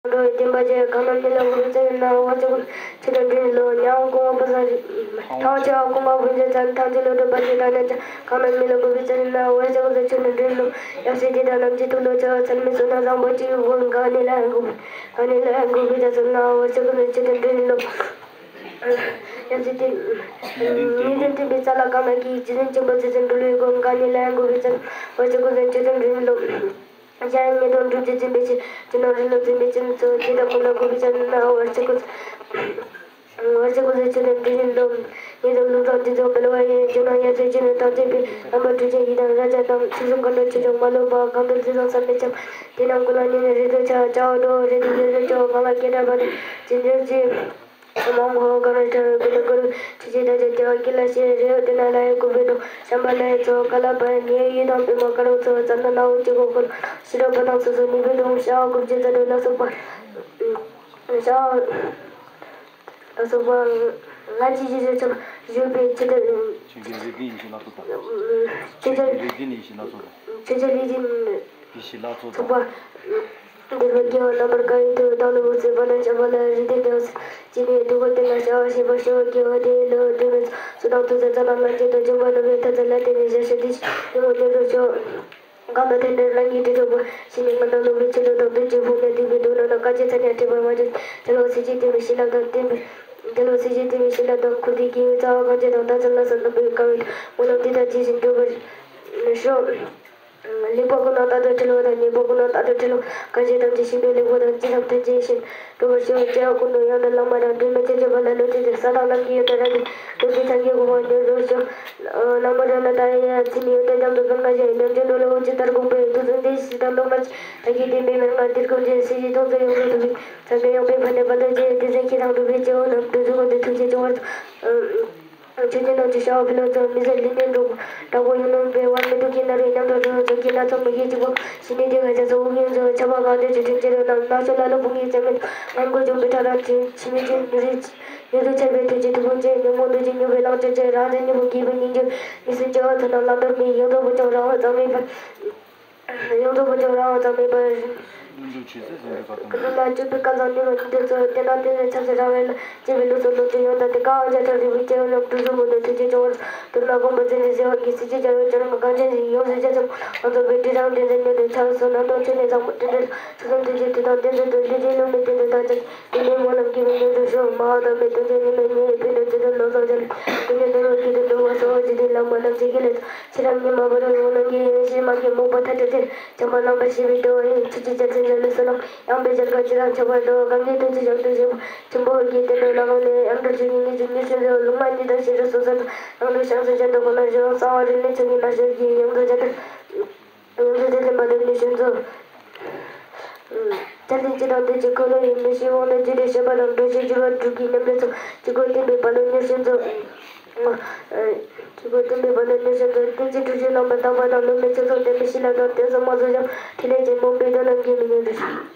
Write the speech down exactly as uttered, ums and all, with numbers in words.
འགྲོ་བའི་བདེན་པ་བཅས། གང་རྣམས་མི་ལ་གུས་པས་བརྩོན་ན། བར་ཆད་ཀུན་ཆོས་དང་འདྲེས་ནས་སློང་། མྱ་ངན་གོང་མ་བུ་ཚང་རིགས། ཐལ་བ་ཆེ་བ་གོང་མ་བུ་འཛིན་ཚར། ཐམས་ཅད་བློ་གྲོས་པ་ཞིག་དང་ནས་ཀྱང་། གང་རྣམས་མི་ལ་གུས་པས་བརྩོན་ན། བར་ཆད་ཀུན་ཟད་ཆོས་དང་འདྲེས་ནས་སློང་། ཡབ་སྲས་དེ་དག་རྣམས་ཀྱི་ཐུགས་ལ་འཆར། ཚད་མེད་བསོད་ནམས་བཟང་པོ་ཅི་ཡོད་ཀུན། གང་གནས་ལ་ཡང་གུས་པས། གང་གནས་ལ་ཡང་གུས་པས་བརྩོན་ན། བར་ཆད་ཀུན་ཟད་ཆོས་དང་འདྲེས་ནས་སློང་། ཡབ་སྲས་དེ། ངེས་དོན་བསྟན་པའི་ས་ལ་གང་ན་གི། རྗེ་བཙུན་ཆེན་པོ་རྗེ་བཙུན་འགྲོ་བའི་མགོན། གང་གནས་ལ་ཡང་གུས་པས་བརྩོན། བར་ཆད་ཀུན་ཟད་ཆོས་དང་འདྲེས་ནས་སློང་། གཞན་ཡང་ངེས་དོན་སྒྲུབ་བྱེད་འཛིན་པའི་ཕྱིར། ཇོ་ནང་རིང་ལུགས་འཛིན་པའི་ཕྱིར། ཚོགས་ཀྱི་དང་ཀུན་ལ་གུས་པས་བརྩོན་ན། བར་ཆད་ཀུན། བར་ཆད་ཀུན་ཟད་ཆོས་དང་འདྲེས་ནས་སློང་། ངེས་དོན་ལུགས་དང་འདི་ཚོ་སྤེལ་བ་ཡི། ཇོ་ནང་ཡབ་སྲས་ཆོས་ནི་དམ་བཅས་པའི། རྣམ་པར་འཕྲུལ་ཆེན་ཡི་དམ་རཱ་ཛ་དང་། ཚུལ་གསུམ་མཁའ་འགྲོ་ཆོས་སྐྱོང་མ་ལུས་པ། གང་དག་ཚུལ་བཟང་བསམ་པས་ཁྱབ། དེ་རྣམས་ཀུན་ལ་ཉེ་ནས་རེ་ལྟོས་བྱ། བྱ་བ་འགྲོ་བ་རེ་ལྟོས་ཡོད་ཚད་སྐྱོ། གང་ལ་སྐད་གྲགས་པ་དང་ཅི་འགྱུར་ཅི། མང་པོ་གང་རུང་བྲལ་བའི་ཀུན་ཏུ་ཀུན། ཆོས་ཀྱི་བདག་ཅག་རྒྱལ་བ་ཀུན་ལ་གཤེགས། རི་བོ་ཏི་ན་ལ་ཡི་སྐུ་ཕུད་འགྲོ། བྱམས་པ་ལ་ཡི་ཚོགས་ཀ་ལ་པ་ཡི། ཉེ་བའི་ཡུལ་དང་པདྨ་དཀར་པོ་ཚོགས། ཙན་དན་སྣ་བོ་ཆོས་འཁོར་བསྐོར། ཤེས་རབ་ཕོ་བྲང་སོ་སོར་ནུས་པའི་གདུང་། བྱ་བ་དགུ་བཅུ་རྩ་དྲུག་ལ་སོགས་པ། བྱ་བ་ལ་སོགས་པ། ང་ཅི་ཞིག་བརྗོད་ཀྱང་བརྗོད་པའི་ཆེད་དུ། ཆོས་ཀྱི་རིགས་ཀྱི་ཡེ་ཤེས་སྣ་ཚོགས་དང་། ཆོས་ཀྱི་རིགས་ཀྱི་ཡེ་ཤེས་སྣ་ཚོགས་དང་། ཆོས་ཀྱི་རིགས་ཀྱི། ཡེ་ཤེས་ལ་ཚོགས་ཚོགས་པ། འདིར་བ་དགེ་བ་རྣམ་པར་དཀར་བའི་མཐུ། བདག་ལ་འོད་གསལ་བར་སྣང་འཆར་བ་ལ། རིགས་ལྡན་དེ་བ་ཅི་ནས་སྡུག་པ་དེ་ལ་བྱ་བ་བྱེད་པར་ཤོག་དགེ་བ་དེ་ཡི་བསླུ་བ་དུ་མས། སུ་དང་དུ་ཟ་ཙ་ན་ལ་སྐྱེ་དང་འཇུག་པ་ནོར་བའི་ཐ་ཚ་ལ་བརྟེན་ནས་བཞག་ཤོག་དེ་ཕྱིར་ཉོན་མོངས་ཉོན་རོ་ཤོག་གང་དག་དེ་འདྲར་རང་གི་དྲི་ཐོབ་པ། ཞི་གནས་ངང་དུ་ལོག་པའི་ཕྱིར་ལོ། བདག་ཏུ་གྱུར་པོ་ནས་སྡིག་པའི་སྡུག་བསྔལ་རྣམས། སྐད་ཅིག་ཙམ་ཡང་འཕྲད་པར་མ་གྱུར། འདི་ལོ་ཚིག་གཅིག་བསྟན་པའི་བྱིན་རླབས་དང་ལྡན་པའི། འདི་ལོ་ཚིག་གཅིག་བསྟན་པའི་བྱིན་རླབས་དང་། འཁོར་འདས་དགེ་བའི་རྩ་བ་གང་བྱས་དང་། ལྟ་ཚུལ་ལ་སོགས་རྣམ་པའི་དཀའ་བའི་སྨོན་ལམ་འདི་དག་ཇི་བཞིན་འགྲུབ་པར་ཤོག་ལེགས་པ་ཀུན་ལ་རྟག་ཏུ་འཁྲིལ་བ་དང་། ཉེས་པ་ཀུན་ལ་རྟག་ཏུ་འཁྲིལ་བ། གང་བྱས་ཐམས་ཅད་ཤིན་ཏུ་ལེགས་པ་དང་། ཇི་ལྟར་ཐམས་ཅད་ཡིད་བཞིན་འགྲུབ་པར་ཤོག་སྐྱེ་བ་ཀུན་ཏུ་ཡང་དག་བླ་མ་དང་། སྒྲོལ་མ་བྱང་ཆུབ་ལ་བློ་གཏད་དེ། ས་དང་ལམ་གྱི་ཡོན་ཏན་རབ་ཏུ་འགྲུབ་པའི་སངས་རྒྱས་གོ་འཕང་མྱུར་འགྲུབ་ཤོག་རྣམ་པར་དག་ན་ད་ཡ་ཡ་མཚན་ཉིད་ཡོན་ཏན་རྣམས་དང་ཀུན་དགའ་ཞིང་། ཉམས་ཆུང་འགྲོ་ལ་འུ་ཅི་ལྟར་དགོངས་པའི་ཐུགས་བརྩོན་དེ་ཞིག་དང་སྟོང་པ་ཅིག་བདག་གི་བདེན་པའི་མན་ངག་འདིར་གོམས་ཤིང་། སྲིད་ཞིའི་སྟོང་གསལ་ཡོངས་སུ་རྫོགས་པའི་སངས་རྒྱས་ཡངས་པའི་ཕ་ནས་བར་དུ་གཅིག་བདེ་གསལ་ཁྱེད་དང་འགྲོ་བའི་སྐྱེ་བོ་རྣམས་འགྲོ་དོན་ཀུན་ཏུ་ཐུགས་རྗེ་སྐྱོང་བར་ཤོག་ཆོས་ཀྱི་ནང་དུ་བྱ་བ་ཕུལ་ལོ་ཚོགས། མི་ཟད་ལུས་གནད་འགྲོ་དྲག་པོ་ཡོང་ནོ་འབད་བར་མི་འདུག་གི། ན་རེ་མཉམ་དུ་འགྲོ་ཚོགས་ཀྱི་སྣ་ཚོགས་མི་དགེ་གཅིག་པོ་ཞི་གནས་དེ་ག་བྱ་ཚོགས་དབུགས་དབྱུང་ཚོགས། ཆགས་པ་གང་དེ་ཆོས་ཁྲིམས་བཅས་རོ་རྣམས། ནག་ཕྱོགས་ལ་ལ་བུང་གི་རྩེ་མོ་ངན་གོ་འཇོམས་པའི་ཕྲ་རགས་ཆེན་འཆི་མེད་ཅན་མྱུར་རེ་མྱུར་དུ་ཆགས་པའི་ཐུགས་རྗེ་ཐུབ་པོ་ཅན། ཉོན་མོངས་འདུ་བྱེད་ཉུང་བའི་ལམ་སྤྱོད་ཅན། རང་དང་གཉེན་པོ་དགེ་བའི་སྙིང་རྗེ། མི་སེམས་བྱ་བ་ཚོགས་རྣམས་བླང་དོར་མེད། ཡོངས་རྫོགས་བུ་ཆུང་རང་དབང་གཙང་མེད་པར། ཡོངས་རྫོགས་བུ་ཆུང་རང་དབང་གཙང་མེད་པར། སྙོམས་འཇུག་ཆོས་ཟད་ཟིན་པའི་བཀའ་དང་། ཀུན་ལ་སྤྱོད་པའི་བཀའ་བཟང་ཉོན་མོངས་ཀུན་ཏུ་སོགས། དེ་དང་དེ་ལས་ཆབ་སྲིད་རང་བས་ལ། སྐྱེས་པའི་ལུགས་སུ་ལོངས་སྤྱོད་ཡོངས་དག་སྟེ། ཀ་ཝང་བརྒྱ་ཕྲག་རིག་པའི་སྐྱེ་བོ་རྣམས། གྲུ་གཟུངས་མུན་ནག་ཐུགས་རྗེ་སྐྱོང་བར་ཤོག་ཏུ་ན་དགོངས་པ་ཚུལ་འདི་བཞེས་པ་གི། སྲིད་ཞིའི་རྒྱལ་བའི་སྐྱོ་རིང་གང་ཅན་ཞིག་ཡོངས་སུ་རྒྱ་ཆེན་པོ། ང་ཚོ་བོད་དྲི་རང་བདེན་ཟེར་ཉོན་དུ་ཚར་སོང་། ནང་དོན་ཆོས་ནི་བཟང་པོ་དྲིན་དྲན། ཚུལ་གསུམ་ཐུགས་རྗེ་མཐུ་དང་ལྡན་ཚུལ་དུ། ལུས་ཀྱི་ལུང་མི་བསྟན་དུ་བདག་ཅག་གི། དེ་ནས་སྨོན་ལམ་གྱི་མི་ཉམས་སུ་ཤོག་མ་འོངས་དང་མི་སྟོན་ཆོས་ཉི་མའི་ཉིན། ཕན་འདོད་ཚུལ་དུ་ལོ་ཙཱ་བརྒྱ་ལས། དེ་ནས་དོན་ལ་སྐྱིད་དུ་འགྲོ་བར་ཤོག་འཇིག་རྟེན་ལ་སྨོན་ལམ་ཇི་སྐད་ལས། ཚེ་རབས་སྙིགས་མ་བར་དུ་ཡོང་ནམ་མཁའི། ཡེ་ཤེས་མ་སྐྱེས་མོངས་པ་མཐའ་བྲལ་ཚེ། བྱམས་པ་རྣམ་པར་ཤེས་པའི་སྒྲོན་མ་ཡིས། ཆོས་ཀྱི་རྒྱལ་མཚན་འཇའ་ལུས་སུ་ལོངས། ཡངས་པའི་རྒྱལ་ཁབ་སྤྱི་དང་ཁྱབ་པར་སྤྲོ། གང་གིས་ཐུགས་རྗེ་བྱང་དུ་བཞེས་པ། ཆེན་པོ་ཧོར་གྱི་བསྟན་པའི་ལྷ་ཁང་ནས། ཡང་དག་ཆོས་ཀྱི་དངོས་གཞི་མྱུར་ཞིང་སྩོལ། ལུང་མ་གཉིས་དང་ཤིང་རྟ་སོ་སོར། ཡང་དག་ཞང་ཞུང་ཅན་དུ་གོ་ལ་བཞུགས། གསང་བ་རིས་མེད་ཆོས་ཀྱི་རྣ་ཤོག་གིས། ཡོངས་རྫོགས་རྒྱ་གར། ཡོངས་སུ་དེ་ལེན་པ་དང་མྱུར་ཞིང་སྩོལ། ཆར་ལྡན་སྤྱི་དང་དུས་ཀྱི་འཁོར་ལོ་ཡི། མི་ཤེས་དབང་ལས་བརྒྱུད་དེ་བཤད་པ་དང་། འགྲོ་ཞིང་འགྱུར་བ་དྲུག་གི་ཉམས་ལེན་ཚོགས། ཆོས་སྐུ་བསྟན་པའི་དཔལ་ལུང་མྱུར་ཞིང་སྩོལ། ཆོས་སྐུ་བསྟན་པའི་དཔལ་ལུང་མྱུར་ཞིང་སྩོལ། བསྟན་བཅོས་དྲུག་ཅུ་རྣམ་པར་དག་པ་དང་། ལུང་མེད་ཚེ་སྲོག་བསྟན་པའི་བྱིན་རླབས་དང་། རྟེན་གསུམ་མ་རྫོགས་ཀྱང་། ཕྲིན་ལས་ཆེན་པོ་འབེབས་དང་ནམ་མཁའི་མི་ཉམས་རེ།